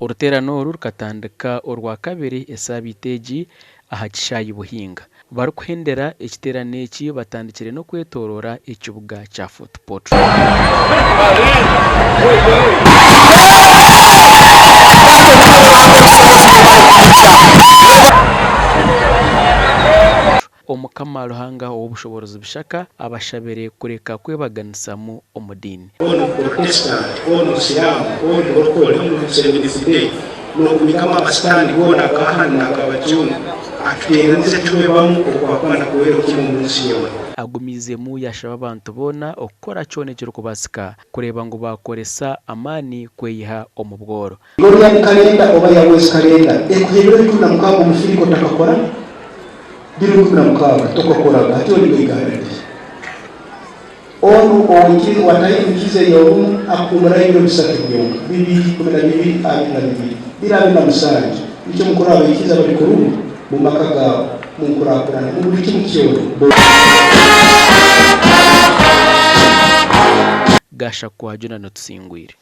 Oruteerane oru rukatandika Orwakabiri esaabiiti egi aha kishaayi Buhinga. Barikuhendera ekiteerane eki batandikire n'okwetooroora ekibuga kya Fort Portal. Omukama Ruhanga ow'obushoboorozi Bishaka abashabire kureka kwebaganisamu omu diini. Oba ori Omuporotesitanti, oba ori Omusiraamu, oba ori Murokore, oba ori Omusevenisi-Day, n'okumikamu abasitaani boona aba hanu n'ak'abajungu, atuteeranize tube bamwe okwakwana kubeere kumwe omu nsi yoona. Agumiizemu yaashaba abantu boona okukora kyona ekirikubaasika kureeba ngu baakoresa amaani kweyiha omu bworo. Gorian Calendar oba Yahweh's Calendar ekuha ebiro 16 omu firika otakakora, biro 16 tokakoraga hati ori Uganda di. Onu owataikirize ey'orumu akuhumurayo ebiro bisatu byonka, bibiri, 12, 22, biro 27. Nikyo mukuru abaikiriza bari kurumu mu maka gaabo, mu nkurakurana, mu buri kimu kyona. Gashakwa Jonah Tusingwire.